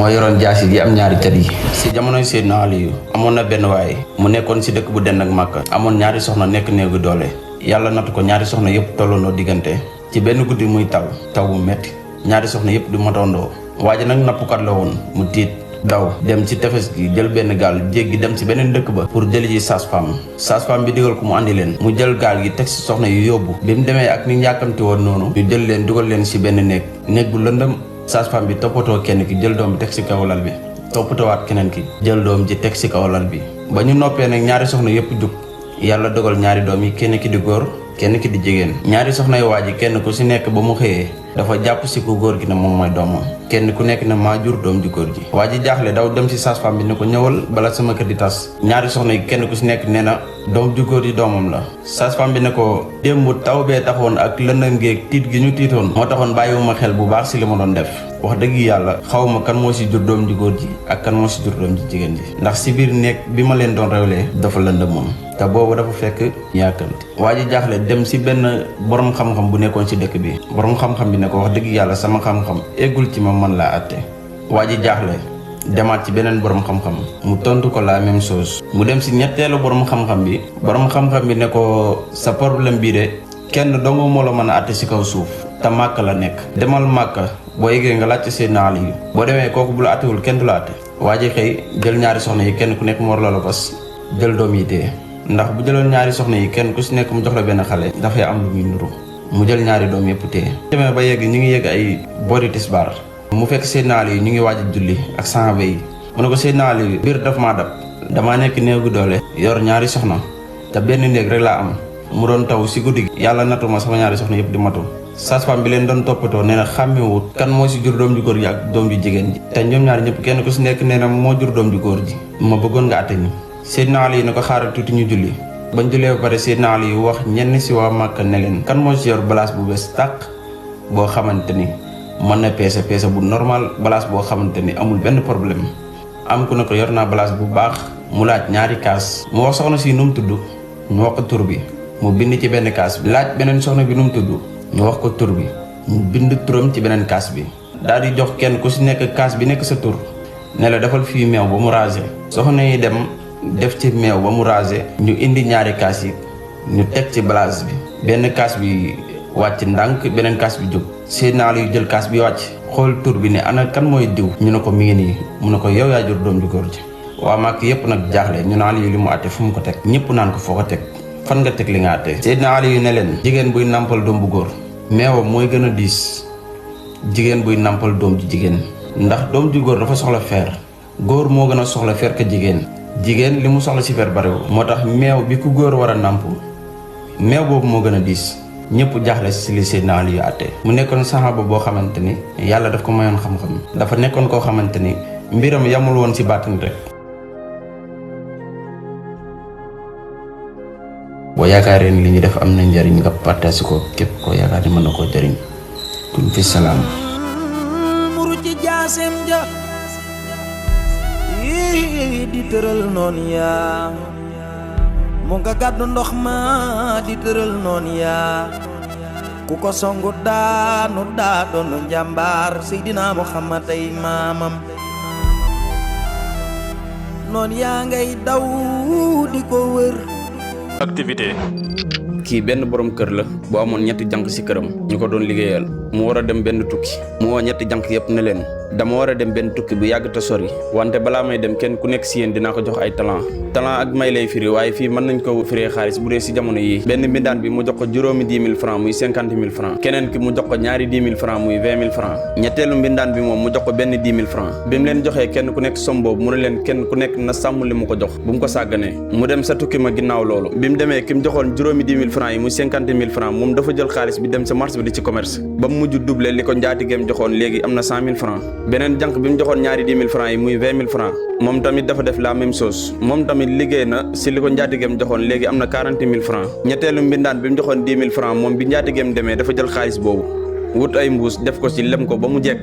moo yoroon jaasi ji am ñaari cat yi. si jamonoy Seydina Aliyu amoon na benn waay mu nekkoon si dëkk bu dend ak Màkka amoon ñaari soxna nekk néegu doole yàlla nattu ko ñaari soxna yëpp tolloondoo diggante ci benn guddi muy taw bu metti ñaari soxna yëpp di motondoo waa ji nag nappkat la woon mu tiit daw dem ci tefes gi jël benn gaal jéggi dem ci beneen dëkk ba pour jëli ji sage-femme bi digal ko mu andi leen mu jël gaal gi teg ci soxna yu yóbbu bi mu demee ak ni njàkkamti woon noonu ñu jël leen dugal leen ci benn néeg bu lëndëm sage-femme bi toppatoo kenn ki jël doom bi teg ci kaw lal bi toppatoowaat keneen ki jël doom ji teg ci kaw lal bi ba ñu noppee nag ñaari soxna yëpp jug yàlla dogal ñaari doom yi kenn ki di góor kenn ki di jigéen ñaari soxnay waa ji kenn ku ci nekk ba mu xëyee dafa jàpp ci ku góor gi ne moom mooy doomam kenn ku nekk ne maa jur doom ju góor ji waa ji jaaxle daw dem ci sage-femme bi ne ko ñëwal bala sama kër di tas ñaari soxna yi kenn ku ci nekk nee na doom ju góor ji doomam la sage-femme bi ne ko démb taw bee taxoon ak lëndëm geeg tiit gi ñu tiitoon moo taxoon bàyyiwuma xel bu baax ci li ma doon def wax dëgg yàlla xawma kan moo ci jur doom ju góor ji ak kan moo ci jur doom ji jigéen ji ndax ci biir néeg bi ma leen doon rewlee dafa lëndëm moom te boobu dafa fekk yàkkamti waa ji jaaxle dem ci benn borom xam-xam bu nekkoon ci dëkk bi borom xam-xam bi ne ko wax dëgg yàlla sama xam-xam eggul ci ma man laa àtte waa ji jaaxle demaat ci beneen borom xam-xam mu tontu ko la même chose mu dem ci ñetteelu borom xam-xam bi ne ko sa problème bii de kenn dong moo la mën a àtte ci kaw suuf te màkk la nekk demal màkk boo yeggee nga laajte Seydina Aliyu boo demee kooku bu la àttewul kenn du la àtte waa ji xëy jël ñaari soxna yi kenn ku nekk mu war la bas jël doom yi téye ndax bu jëloon ñaari soxna yi kenn ku ci nekk mu jox la benn xale dafay am lu muy nuru mu jël ñaari doom yëpp téye demee ba yegg ñu ngi yegg ay boori tisbaar mu fekk Seydina Aliyu ñu ngi waaj a julli ak saxaaba yi mu ne ko Seydina Aliyu biir daf maa dab damaa nekk néegu doole yor ñaari soxna te benn néeg rek laa am mu doon taw ci guddi gi yàlla nattu ma sama ñaari soxna yëpp di matu sage-femme bi leen doon toppatoo nee na xàmmewut kan moo ci jur doom ju góor ji ak doom ju jigéen ji te ñoom ñaari ñëpp kenn ku ci nekk nee na moo jur doom ju góor ji ma bëggoon nga àtte ñu Seydina Aliyu ne ko xaaral tuuti ñu julli bañ jullee ba pare Seydina Aliyu wax ñenn ci waa Màkka ne leen kan moo ci yor balaas bu bees tàq boo xamante ni mën na peese bu normal balaas boo xamante ni amul benn problème am ku ne ko yor naa balaas bu baax mu laaj ñaari kaas mu wax soxna si nu mu tudd ñu wax ko tur bi mu bind ci benn kaas bi laaj beneen soxna bi nu mu tudd ñu wax ko tur bi mu bind turam ci beneen kaas bi daal di jox kenn ku ci nekk kaas bi nekk sa tur ne la defal fii meew ba mu rasé soxna yi dem def ci meew ba mu rasé ñu indi ñaari kaas yi ñu teg ci balaas bi benn kaas bi wàcc ndànk beneen kaas bi jóg Seydina Aliyu jël kaas bi wàcc xool tur bi ne ana kan mooy diw ñu ne ko mi ngi nii mu ne ko yow yaa jur doom ju góor ji waa Màkk yépp nag jaaxle ñu ne Aliyu li mu àtte fu mu ko teg ñëpp naan ko foo ko teg fan nga teg li nga àtte Seydina Aliyu ne leen jigéen buy nàmpal doom bu góor meewam mooy gën a diis jigéen buy nàmpal doom ju jigéen ndax doom ju góor dafa soxla fer góor moo gën a soxla fer ka jigéen li mu soxla ci fer bariwul moo tax meew bi ku góor war a nàmp meew boobu moo gën a diis ñëpp jaaxle ci li Seydina Aliyu àtte mu nekkoon saxaaba boo xamante ni yàlla daf ko mayoon xam-xam dafa nekkoon koo xamante ni mbiram yamul woon ci baatin rek boo yaakaaree ni li ñu def am na njariñ nga partage ko képp koo yaakaar ni mën na koo jariñ kun fi salaam muru ci jaasem ja di tëral noon yaa mu nga gàddu ndox ma di tëral noon yaa ku ko songu daanu daa doon njàmbaar Seydina Muhammad ay maamam noon yaa ngay daw di ko wër activité kii benn borom kër la boo amoon ñetti jànq ci këram ñu ko doon liggéeyal mu war a dem benn tukki mu woo ñetti jànq yëpp ne leen dama war a dem benn tukki bu yàgg te sori wante balaa may dem kenn ku nekk ci yéen dinaa ko jox ay talent ak may lay firi waaye fii mën nañ ko firee xaalis bu dee ci jamono yi benn mbindaan bi mu jox ko juróomi 10 000 francs muy 50 000 francs keneen ki mu jox ko ñaari 10 000 francs muy 20 000 francs ñetteelu mbindaan bi moom mu jox ko benn 10 000 francs bi mu leen joxee kenn ku nekk som boobu mu ne leen kenn ku nekk na sàmm li mu ko jox bu mu ko sàgganee mu dem sa tukki ma ginnaaw loolu bi mu demee ki mu joxoon juróomi 10 000 francs yi muy 50 000 francs moom dafa jël xaalis bi dem sa marché bi di ci commerce ba mu mujj doublé li ko njaatigeem joxoon léegi am na 100 000 francs beneen jànq bi mu joxoon ñaari 10 000 francs yi muy 20 000 francs moom tamit dafa def la même chose moom tamit liggéey na si li ko njaatigeem joxoon léegi am na 40 000 francs ñetteelu mbindaan bi mu joxoon 10 000 francs moom bi njaatigeem demee dafa jël xaalis boobu wut ay mbuus def ko ci lem ko ba mu jekk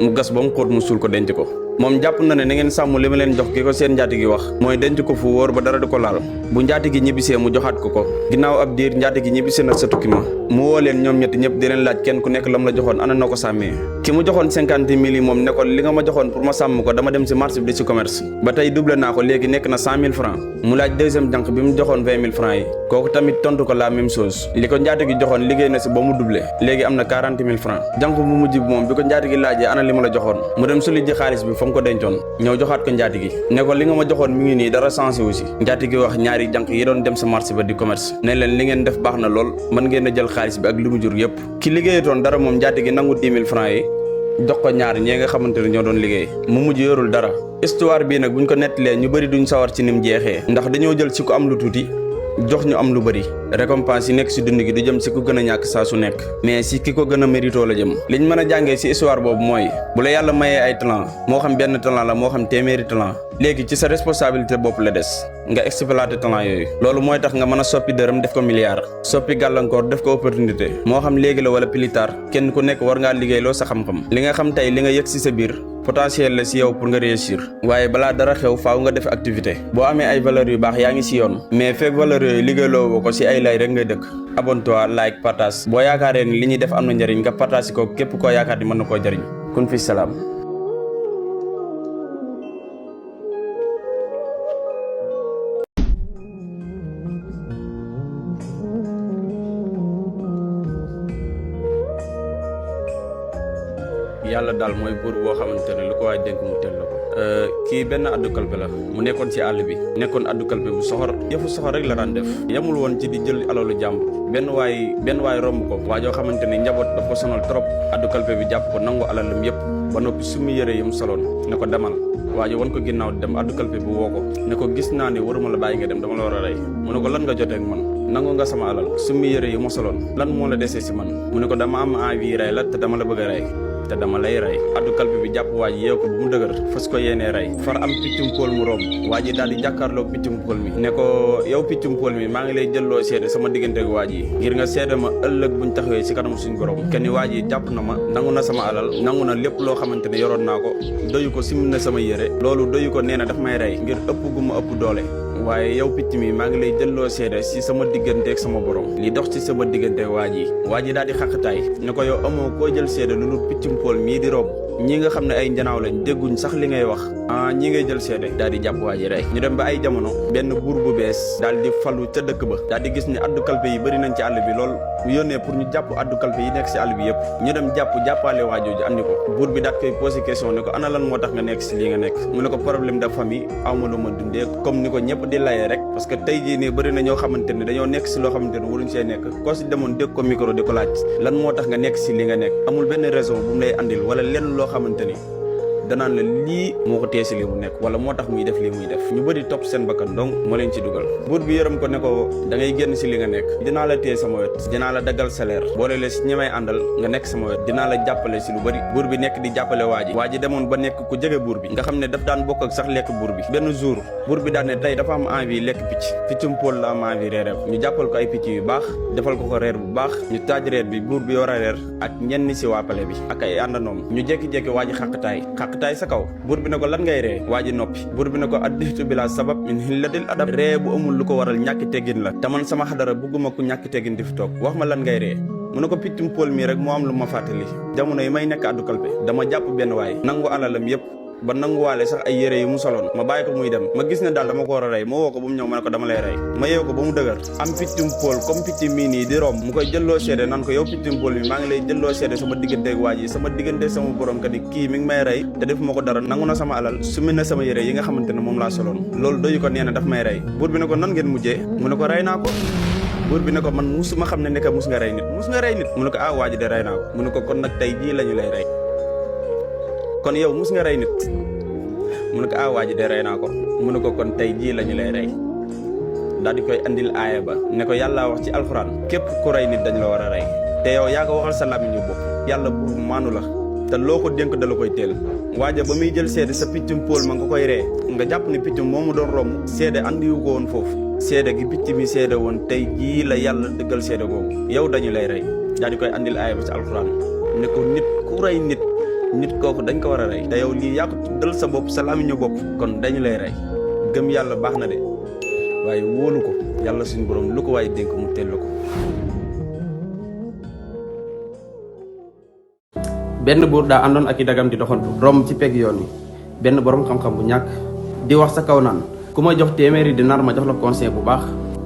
mu gas ba mu xóot mu suul ko denc ko moom jàpp na ne na ngeen sàmm li ma leen jox ki ko seen njaati gi wax mooy denc ko fu wóor ba dara du ko laal bu njaati gi ñibbisee mu joxaat ko ginnaaw ab diir njaati gi ñibbisee na sa tukki ma mu woo leen ñoom ñett ñëpp di leen laaj kenn ku nekk lam la joxoon ana noo ko sàmmee ki mu joxoon 50 000 yi moom ne ko li nga ma joxoon pour ma sàmm ko dama dem si marché bi di si commerce ba tey doublé naa ko léegi nekk na 100 000 francs mu laaj deuxième jànq bi mu joxoon 20 000 francs yi kooku tamit tontu ko la même chose li ko njaati gi joxoon liggéey na si ba mu doublé léegi am na 40 000 francs jànq bu mujj bi moom bi ko njaati gi laajee ana li ma la joxoon mu dem suli ji xaalis bi fa mu ko dencoon ñëw joxaat ko njaati gi ne ko li nga ma joxoon mi ngi nii dara changé wu si njaati gi wax ñaari jànq yi doon dem sa marché ba di commerce ne leen li ngeen def baax na lool mën ngeen a jël xaalis bi ak li mu jur yëpp ki liggéeyatoon dara moom njaati gi nangu 10 000 francs yi jox ko ñaar ñee nga xamante ne ñoo doon liggéey mu mujj yorul dara histoire bii nag buñ ko nettalee ñu bëri duñ sawar ci nim jeexee ndax dañoo jël si ko am lu tuuti jox ñu am lu bëri récompense yi nekk si dund gi du jëm si ku gën a ñàkk saa su nekk mais si ki ko gën a mérito la jëm liñ mën a jàngee si histoire boobu mooy bu la yàlla mayee ay talent moo xam benn talent la moo xam téeméeri talent léegi ci sa responsabilité bopp la des nga exploité talent yooyu loolu mooy tax nga mën a soppi dërëm def ko milliard soppi gàllankoor def ko opportunité moo xam léegi la wala plus tard kenn ku nekk war ngaa liggéeyloo sa xam-xam li nga xam tey li nga yëg si sa biir potentiel la si yow pour nga réussir waaye balaa dara xew faaw nga def activité boo amee ay valeurs yu baax yaa ngi si yoon mais fekk valeurs yooyu liggéeyloo ko si ay lay rek ngay dëkk abonne-toi like partage boo yaakaaree ni li ñuy def am na njëriñ nga partage ko képp koo yaakaar ni mën na koo jëriñ kun fi salaam. yàlla daal mooy buur boo xamante ne lu ko waay dénk mu teel la ko kii benn addu kalpe la mu nekkoon ci àll bi nekkoon addu kalpe bu soxor yëfu soxor rek la daan def yemul woon ci di jël alalu jàmbur benn waay romb ko waa joo xamante ne njaboot daf ko sonal trop addu kalpe bi jàpp ko nangu alalam yëpp ba noppi summi yëre yi mu soloon ne ko demal waa ji wan ko ginnaaw dem addu kalpe bi woo ko ne ko gis naa ne waruma la bàyyi nga dem dama la war a rey mu ne ko lan nga jotee ak man nangu nga sama alal summi yëre yi ma soloon lan moo la desee si man mu ne ko dama am envie rey la te dama la bëgg a rey te dama lay rey addu kalpe bi jàpp waa ji yeew ko bu mu dëgër fas ko yéenee rey far am piccum pool mu romb waa ji daal di jàkkaarloo piccum pool mi ne ko yow piccum pool mi maa ngi lay jëlloo seede sama diggante ak waa ji ngir nga seede ma ëllëg buñ taxawee si kanam suñu borom kenn ni waa ji jàpp na ma nangu na sama alal nangu na lépp loo xamante ne yoroon naa ko doyu ko simmi na sama yére loolu doyu ko nee na daf may rey ngir ëpp gu ma ëpp doole waaye yow picc mi maa ngi lay jëlloo seede si sama diggante ak sama borom li dox ci sama diggante waa ji daal di xaqataay ne ko yow amoo koo jël seede lu lu piccum pool mii di romb ñi nga xam ne ay njanaaw lañ dégguñ sax li ngay wax ñi ngay jël seede daal di jàpp waa ji rey ñu dem ba ay jamono benn buur bu bees daal di falu ca dëkk ba daal di gis ne addu kalpe yi bëri nañ ci àll bi lool mu yónnee pour ñu jàpp addu kalpe yi nekk si àll bi yëpp ñu dem jàppaale waa jooju andi ko buur bi daat koy posé question ne ko ana lan moo tax nga nekk si lii nga nekk mu ne ko problème de famille awma lu ma dundee comme ni ko ñëpp di layee rek parce que tey jii nii bëri na ñoo xamante ne dañoo nekk si loo xamante ne waruñ see nekk koo si demoon dégg ko micro di ko laaj lan moo tax nga nekk si li nga nekk amul benn raison bu mu lay andil wala lenn loo xamante ni danaan la lii moo ko teesi li mu nekk wala moo tax muy def li muy def ñu bëri topp seen bakkan donc moo leen ci dugal buur bi yërëm ko ne ko da ngay génn si li nga nekk dinaa la téye sama wet dinaa la daggal salaire boole la si ñi may àndal nga nekk sama wet dinaa la jàppale si lu bëri buur bi nekk di jàppale waa ji demoon ba nekk ku jege buur bi nga xam ne daf daan bokk ak sax lekk buur bi benn jour buur bi daan ne tey dafa am envie lekk piccum pool la am envie reer ñu jàppal ko ay picc yu baax defal ko reer bu baax ñu taaj reer bi buur bi yor a reer ak ñenn si waa pale bi ak ay àndanoom ñu jékki-jékki waa ji xaqtaay sa kaw buur bi ne ko lan ngay ree waa ji noppi buur bi ne ko additu bi la sabab min hillatil adab ree bu amul lu ko waral ñàkki teggin la te man sama xadara bugguma ku ñàkki teggin di fi toog wax ma lan ngay ree mu ne ko piccum pool mii rek moo am lu ma fàttali jamono yi may nekk addu kalpe dama jàpp benn waay nangu alalam yëpp ba nanguwaale sax ay yére yu mu soloon ma bàyyi ko muy dem ma gis ne daal dama ko war a rey ma woo ko ba mu ñëw ma ne ko dama lay rey ma yeew ko ba mu dëgër am piccum pool comme picc mii nii di romb mu koy jëlloo seede nan ko yow piccum pool mi maa ngi lay jëlloo seede sama diggante ak waa ji sama diggante sama borom kat kii mi ngi may rey te def ma ko dara nangu na sama alal summi na sama yére yi nga xamante ne moom laa soloon loolu doyu ko nee na daf may rey buur bi ne ko nan ngeen mujjee mu ne ko rey naa ko buur bi ne ko man musuma xam ne nekk mus nga rey nit mu ne ko waa ji de rey naa ko mu ne ko kon nag tey jii lañu lay rey kon yow mus nga rey nit mu ne ko waa ji de rey naa ko mu ne ko kon tey jii lañu lay rey daal di koy andil aaya ba ne ko yàlla wax ci alxuraan képp ku rey nit dañ la war a rey te yow yaa ko waxal sa làmmiñu bopp yàlla buur bu maanu la te loo ko dénk dala koy teel waaja ba muy jël seede sa piccum pool ma nga koy ree nga jàpp ni piccum moomu doon romb seede andiwu ko woon foofu seede gi picc mi seede woon tey jii la yàlla dëggal seede googu yow dañu lay rey daal di koy andil aaya ba ci alxuraan ne ko nit ku rey nit nit kooku dañ ko war a rey te yow lii yaa ko dal sa bopp sa làmmiñu bopp kon dañu lay rey gëm yàlla baax na de waaye wóolu ko yàlla suñu borom lu ko waay dénk mu teel ko. benn buur daa àndoon ak i dagam di doxantu romb ci pegg yoon wi benn borom xam-xam bu ñàkk di wax sa kaw naan ku ma jox téeméeri dinaar ma jox la conseil bu baax.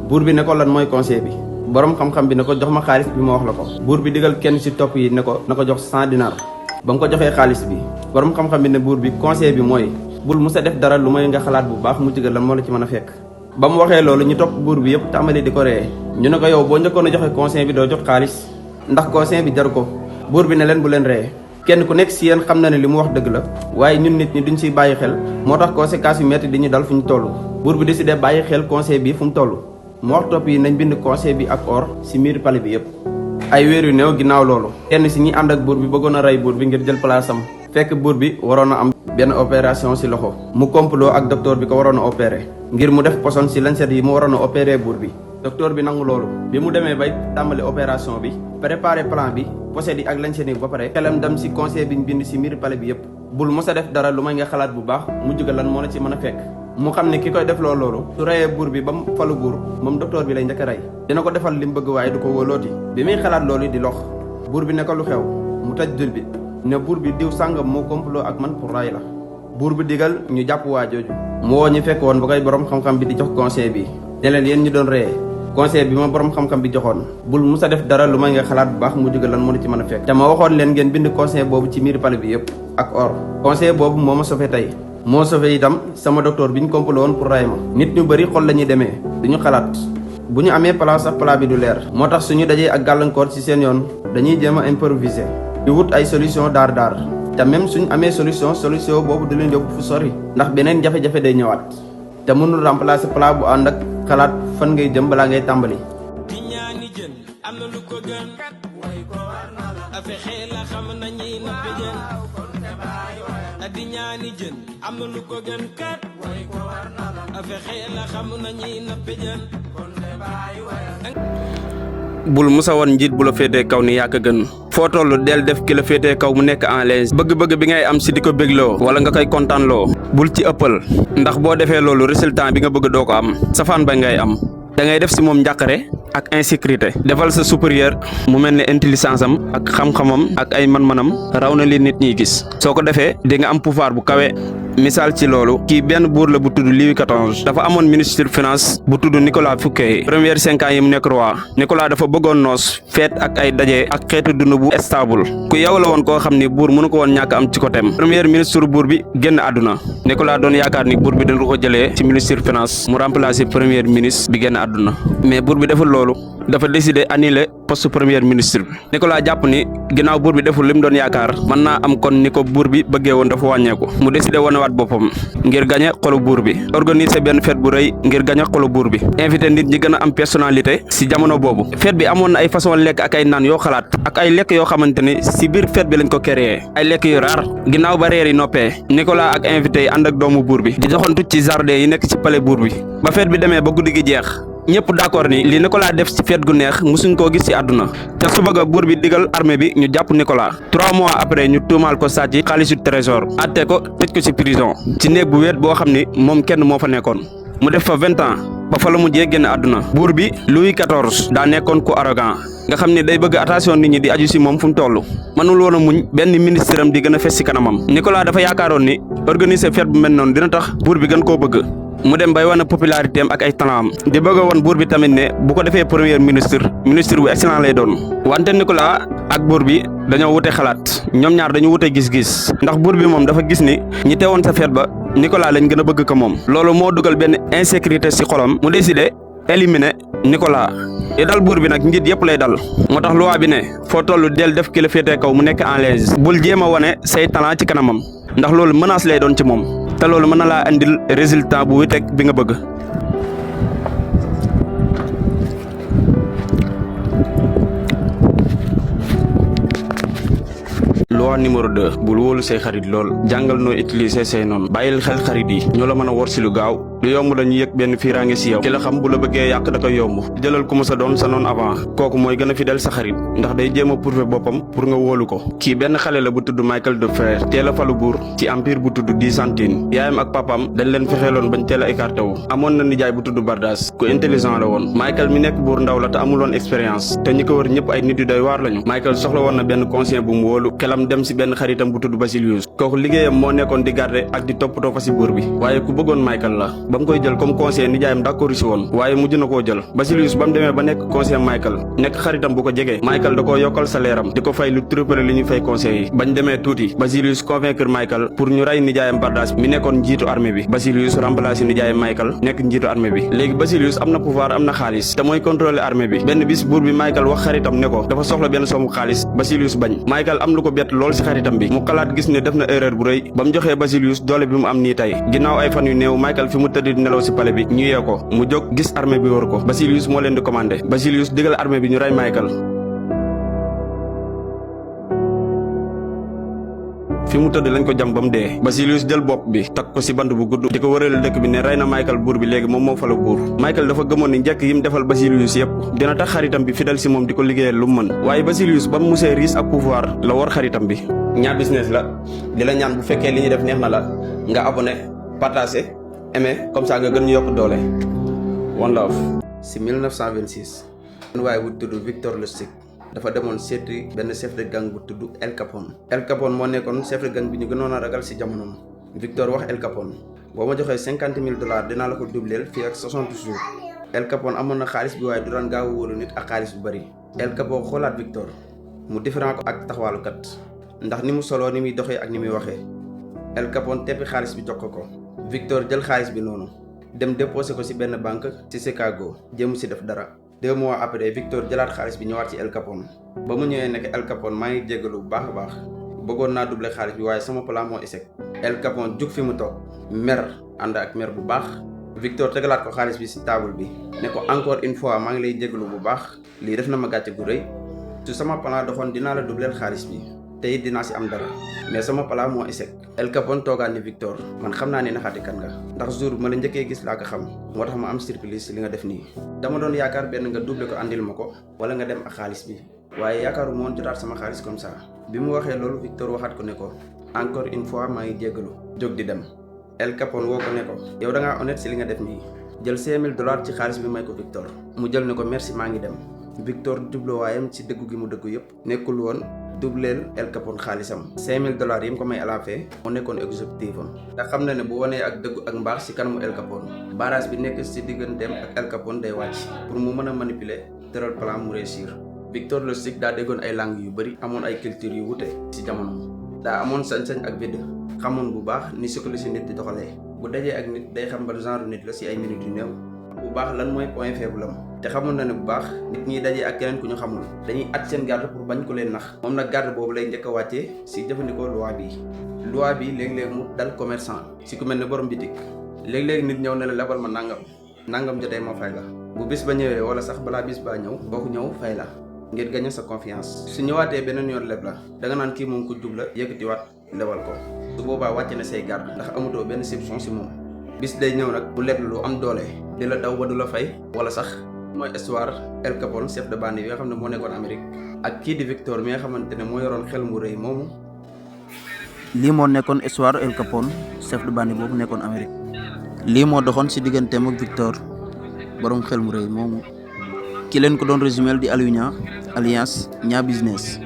buur bi ne ko lan mooy conseil bi borom xam-xam bi ne ko jox ma xaalis bi ma wax la ko. buur bi digal kenn ci topp yi ne ko na ko jox 100 dinaar ba nga ko joxee xaalis bi borom xam-xam bi ne buur bi conseil bi mooy bul musa def dara lu may nga xalaat bu baax mu jigal lan moo la ci mën a fekk. ba mu waxee loolu ñu topp buur bi yëpp tàmbali di ko ree ñu ne ko yow boo njëkkoon a joxe conseil bi doo jox xaalis ndax conseil bi jaru ko. buur bi ne leen bu leen ree kenn ku nekk si yéen xam na ne li mu wax dëgg la waaye ñun nit ñi duñ siy bàyyi xel moo tax conséquences yu metti di ñu dal fu ñu toll. buur bi décidé bàyyi xel conseil bi fu mu toll mu wax topp yi nañ bind conseil bi ak or si miir palais bi yëpp. ay weer yu néew ginnaaw loolu kenn si ñi ànd ak buur bi bëggoon a rey buur bi ngir jël place am fekk buur bi waroon a am benn opération si loxo mu complot ak docteur bi ko waroon a opéré ngir mu def poson si lancet yi mu waroon a opéré buur bi. docteur bi nangu loolu bi mu demee bay tàmbali opération bi préparé plan bi poset yi ak lancet yi ba pare xelam dem si conseil bi ñu bind si miir palais bi yëpp bul mos a def dara lu may nga xalaat bu baax mu jóge lan moo la ci mën a fekk. mu xam ne ki koy def loolu su reyee buur bi ba mu falu buur moom docteur bi lay njëkk a rey dina ko defal li mu bëgg waaye du ko wóolooti. bi muy xalaat loolu di lox buur bi ne ko lu xew mu taj dul bi ne buur bi diw sàngam moo complot ak man pour ray la. buur bi digal ñu jàpp waa jooju mu woo ñu fekk woon ba koy borom xam-xam bi di jox conseil bi ne leen yéen ñu doon reyee conseil bi ma borom xam-xam bi joxoon bul musa def dara lu may nga xalaat bu baax mu jóge lan moo la ci mën a fekk. te ma waxoon leen ngeen bind conseil boobu ci miir palais bi yëpp ak or conseil boobu moo ma sauvé tey moo sauvé itam sama docteur bi ñu complot woon pour ray ma. nit ñu bëri xol la ñuy demee duñu xalaat bu ñu amee plan sax plan bi du leer moo tax suñu dajee ak gàllankoor ci seen yoon dañuy jéem a improviser di wut ay solution daar te même suñ amee solution boobu du leen yóbbu fu sori ndax beneen jafe-jafe day ñëwaat te mënul remplacer plan bu ànd ak xalaat fan ngay jëm balaa ngay tàmbali. di ñaani jën am na lu ko gën a fexe la xam nañuy nappi jën di ñaani jën am na lu ko gën kat a fexe la xam nañuy nappi jën. bul musa woon njiit bu la féetee kaw ni yaa ko gën foo toll del def ki la féetee kaw mu nekk en l'aise bëgg-bëgg bi ngay am si di ko bégloo wala nga koy kontaanloo bul ci ëppal ndax boo defee loolu résultat bi nga bëgg doo ko am safaan ba ngay am da ngay def si moom njàqare ak insécurité defal sa supérieur mu mel ne intelligence am ak xam-xamam ak ay man-manam raw na li nit ñiy gis soo ko defee di nga am pouvoir bu kawe. misaal ci loolu kii benn buur la bu tudd Louis XIV dafa amoon ministre finance bu tudd Nicolas Fouquet première 5 ans yi mu nekk roi Nicolas dafa bëggoon noos feet ak ay daje ak xeetu dund bu stable ku yow la woon koo xam ni buur mënu ko woon ñàkk am ci ko tem premier ministre buur bi génn àdduna Nicolas doon yaakaar ni buur bi dana ko jëlee ci ministre finance mu remplacer premier ministre bi génn àdduna mais buur bi deful loolu dafa décider annuler poste premier ministre bi Nicolas jàpp ni ginnaaw buur bi deful li mu doon yaakaar mën naa am kon ni ko buur bi bëggee woon dafa wàññeeku mu décider wanewaat boppam ngir gañe xolu buur bi organiser benn fête bu rëy ngir gañe xolu buur bi invité nit ñi gën a am personnalité si jamono boobu fête bi amoon na ay façon lekk ak ay naan yoo xalaat ak ay lekk yoo xamante ne si biir fête bi lañ ko créé ay lekk yu raar ginnaaw ba reer yi noppee Nicolas ak invité yi ànd ak doomu buur bi di doxantu ci jardin yi nekk ci palais buur bi ba fête bi demee ba guddi gi jeex ñëpp d'accord ni li Nicolas def ci fête gu neex musuñ koo gis ci àdduna te su bëgg buur bi digal armée bi ñu jàpp Nicolas 3 mois après ñu tuumaal ko sàcc xaalisu trésor atte ko tëj ko ci prison ci néeg bu wéet boo xam ni moom kenn moo fa nekkoon mu def fa 20 ans ba fa la mujjee génn àdduna buur bi Louis XIV daa nekkoon ku arrogant nga xam ne day bëgg attention nit ñi di aju ci moom fu mu toll mënul woon a muñ benn ministre am di gën a fes ci kanamam Nicolas dafa yaakaaroon ni organiser fête bu mel noonu dina tax buur bi gën koo bëgg mu dem bay wane popularité am ak ay talent am di bëgg a woon buur bi tamit ne bu ko defee premier ministre bu excellent lay doon wante Nicolas ak buur bi dañoo wute xalaat ñoom ñaar dañu wute gis-gis ndax buur bi moom dafa gis ni ñi teewoon sa fête ba Nicolas lañ gën a bëgg ko moom loolu moo dugal benn insécurité ci xolam mu décidé éliminer Nicolas yi dal buur bi nag njiit yëpp lay dal moo tax loi bi ne foo toll del def ki la féetee kaw mu nekk en l'aise bul jéem a wane say talent ci kanamam ndax loolu menace lay doon ci moom te loolu mën na laa andil résultat bu wuteeg bi nga bëgg. loi numéro 2 bul wóolu say xarit lool jàngal noo utiliser say noonu bàyyil xel xarit yi ñoo la mën a wor si lu gaaw lu yomb la ñu yëg benn fiiraange si yow ki la xam bu la bëggee yàq da koy yomb jëlal ku mu sa doon sa noon avant kooku mooy gën a fidèle sa xarit ndax day jéem a prouver boppam pour nga wóolu ko kii benn xale la bu tudd Michael de Frère teel a falu buur ci empire bu tudd Byzantine yaayam ak papam dañ leen fexeeloon bañ teel a écarté wu amoon na nijaay bu tudd Bardas ku intelligent la woon Michael mi nekk buur ndaw la te amuloon expérience te ñi ko wër ñëpp ay nit yu doy waar lañu Michael soxla woon na benn conseiller bu mu wóolu xelam dem si benn xaritam bu tudd Basilius kooku liggéeyam moo nekkoon di garder ak di toppatoo fa si buur bi waaye ku bëggoon Michael la ba mu koy jël comme conseiller nijaayam d'accord si woon waaye mujj na koo jël Basilius ba mu demee ba nekk conseiller Michael nekk xaritam bu ko jegee Michael da koo yokkal salaire am di ko fay lu triple li ñu fay conseiller yi bañ demee tuuti Basilius convaincre Michael pour ñu rey nijaayam Bardas mi nekkoon njiitu armée bi Basilius remplacé nijaayam Michael nekk njiitu armée bi léegi Basilius am na pouvoir am na xaalis te mooy contrôler armée bi benn bis buur bi Michael wax xaritam ne ko dafa soxla benn somme xaalis Basilius bañ Michael am lu ko bett lool si xaritam bi mu xalaat gis ne def na erreur bu rëy ba mu joxee Basilius doole bi mu am nii tey ginnaaw ay fan yu néew Michael fi mu tëdd di nelaw si palais bi ñu yee ko mu jóg gis armée bi wër ko Basilius moo leen di commandé Basilius digal armée bi ñu rey Michael fi mu tëdd lañ ko jam ba mu dee Basilius jël bopp bi takk ko si bant bu gudd di ko wërale dëkk bi ne rey na Michael buur bi léegi moom moo falu buur Michael dafa gëmoon ni njëkk yi mu defal Basilius yëpp dina tax xaritam bi fidèle si moom di ko liggéeyal lu mu mën waaye Basilius ba mu musee riis ak pouvoir la war xaritam bi ñaa business la di la ñaan bu fekkee li ñuy def neex na la nga abonné partagé aimé comme ça nga gën ñu yokk doole one love. si 1926 benn waaye bu tudd Victor Lustig dafa demoon seeti benn chef de gang bu tudd El Capone El Capone moo nekkoon chef de gang bi ñu gënoon a ragal si jamonoom Victor wax El Capone boo ma joxee $50,000 dinaa la ko doubleel fii ak 60 jours El Capone amoon na xaalis bi waaye du daan gaaw a wóolu nit ak xaalis bu bëri El Capone xoolaat Victor mu différent ko ak taxawaalukat ndax ni mu soloo ni muy doxee ak ni muy waxee El Capone teppi xaalis bi jox ko Victor jël xaalis bi noonu dem déposé ko si benn banque ci Chicago jéemu si def dara 2 mois après Victor jëlaat xaalis bi ñëwaat ci El Capone ba mu ñëwee nekk El Capone maa ngi jéggalu bu baax a baax bëggoon naa doubler xaalis bi waaye sama plan moo échec El Capone jug fi mu toog mer ànd ak mer bu baax Victor tegalaat ko xaalis bi si table bi ne ko encore une fois maa ngi lay jéggalu bu baax lii def na ma gàcce gu rëy su sama plan doxoon dinaa la doubler xaalis bi te it dinaa si am dara mais sama plan moo échec El Capone toogaan ni Victor man xam naa ne naxaati kan nga ndax jour ma la njëkkee gis laa ko xam moo tax ma am surprise si li nga def nii dama doon yaakaar benn nga doublé ko andil ma ko wala nga dem ak xaalis bi waaye yaakaaru moon jotaat sama xaalis comme ça bi mu waxee loolu Victor waxaat ko ne ko encore une fois maa ngi jéggalu jóg di dem El Capone woo ko ne ko yow da ngaa honnête si li nga def nii jël $5,000 ci xaalis bi may ko Victor mu jël ne ko merci maa ngi dem Victor jubluwaayam ci dëggu gi mu dëggu yëpp nekkul woon doubleel El Capone xaalisam $5,000 yi mu ko may à la fin moo nekkoon objectif am ndax xam na ne bu wanee ak dëggu ak mbaax si kanamu El Capone barrage bi nekk si digganteem ak El Capone day wàcc pour mu mën a manipuler tëral plan mu réussir Victor Lustig daa déggoon ay langues yu bëri amoon ay culture yu wute si jamono daa amoon sañ-sañ ak vide xamoon bu baax ni psychologie nit di doxalee bu dajee ak nit day xam ban genre nit la si ay minutes yu néew bu baax lan mooy point faible am te xamoon na ne bu baax nit ñi dajee ak keneen ku ñu xamul dañuy at seen garde pour bañ ko leen nax moom nag garde boobu lay njëkk a wàccee si jëfandikoo loi bi léeg-léeg mu dal commerçant si ku mel ne borom bitik léeg-léeg nit ñëw ne la lebal ma nangam jotee ma fay la bu bis ba ñëwee wala sax balaa bis baa ñëw boo ko ñëw fay la ngir gagner sa confiance su ñëwaatee beneen yoon leb la da nga naan kii moom ku jub la yëkkatiwaat lebal ko su boobaa wàcce na say garde ndax amutoo benn soupçon si moom bis day ñëw nag bu leb lu am doole di la daw ba du la fay wala sax mooy histoire El Capone chef de bande bi nga xam ne moo nekkoon Amérique ak kii di Victor mi nga xamante ne moo yoroon xel mu rëy moomu. lii moo nekkoon histoire El Capone chef de bande boobu nekkoon Amérique lii moo doxoon ci digganteem ak Victor borom xel mu rëy moomu ki leen ko doon résumé di Aliou Niang alias Niang Business.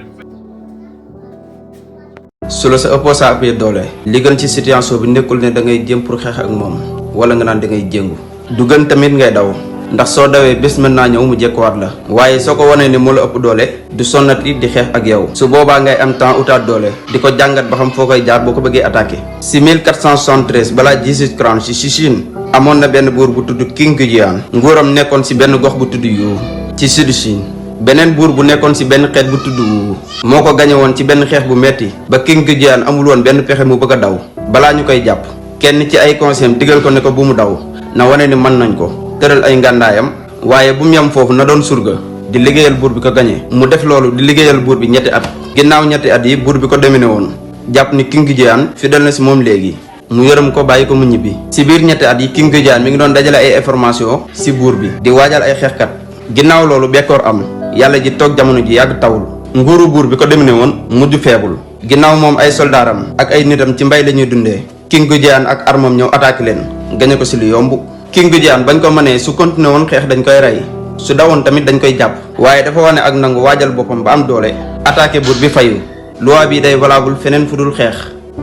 su la sa opposant appee doole li gën ci situation bi nekkul ne da ngay jéem pour xeex ak moom wala nga naan da ngay jéngu du gën tamit ngay daw ndax soo dawee bés mën naa ñëw mu jekkuwaat la waaye soo ko wanee ni moo la ëpp doole du sonnati di xeex ak yow su boobaa ngay am temps utaat doole di ko jàngat ba xam foo koy jaar boo ko bëggee attaqué. si 1473 balaa Jésus Christ ci Chine amoon na benn buur bu tudd King Kujiyaan nguuram nekkoon si benn gox bu tudd Yu ci sud Chine beneen buur bu nekkoon si benn xeet bu tudd Wu moo ko gañe woon ci benn xeex bu metti ba King Kujiyaan amul woon benn pexe mu bëgg a daw balaa ñu koy jàpp kenn ci ay conseils digal ko ne ko bu mu daw na wane ni mën nañ ko tëral ay ngàndaayam waaye bu mu yem foofu na doon surga di liggéeyal buur bi ko gañe mu def loolu di liggéeyal buur bi ñetti at ginnaaw ñetti at yi buur bi ko domine woon jàpp ni King Guédiawaye fidèle na si moom léegi mu yërëm ko bàyyi ko mu ñibbi. si biir ñetti at yi King Guédiawaye mi ngi doon dajale ay information si buur bi di waajal ay xeexkat. ginnaaw loolu bekkoor am yàlla ji toog jamono ji yàgg tawul nguuru buur bi ko domine woon mujj feebul. ginnaaw moom ay soldaaram ak ay nitam ci mbay la ñuy dundee King Guédiawaye ak armam ñëw attaqué leen gañe ko si lu yomb. King Guédiawaye bañ ko mënee su continué woon xeex dañ koy rey su dawoon tamit dañ koy jàpp waaye dafa wane ak nangu waajal boppam ba am doole attaqué buur bi fayu. loi bi day valable feneen fu dul xeex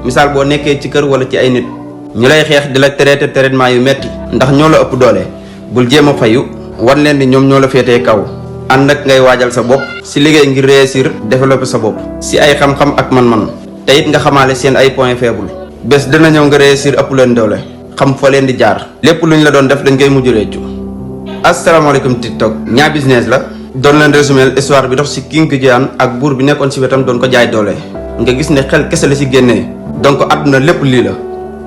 misaal boo nekkee ci kër wala ci ay nit ñu lay xeex di la traité traitement yu metti ndax ñoo la ëpp doole bul jéem a fayu wan leen ni ñoom ñoo la féetee kaw ànd ak ngay waajal sa bopp si liggéey ngir réussir développer sa bopp si ay xam-xam ak man-man te it nga xamaale seen ay point faible bés dina ñëw nga réussir ëpp leen doole xam fa leen di jaar lépp lu ñu la doon def dañ koy mujj réccu. asalaamaaleykum TikTok Nia Business la doon leen résumé histoire bi dox si King Guédiawaye ak buur bi nekkoon si wetam doon ko jaay doole nga gis ne xel kese la si génnee donc àdduna lépp lii la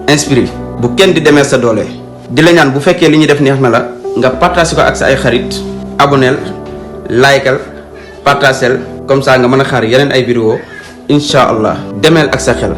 inspiré bu kenn di demee sa doole di la ñaan bu fekkee li ñuy def neex na la nga partage ko ak sa ay xarit aboneel likal partagel comme ça nga mën a xaar yeneen ay vidéo incha allah demeel ak sa xel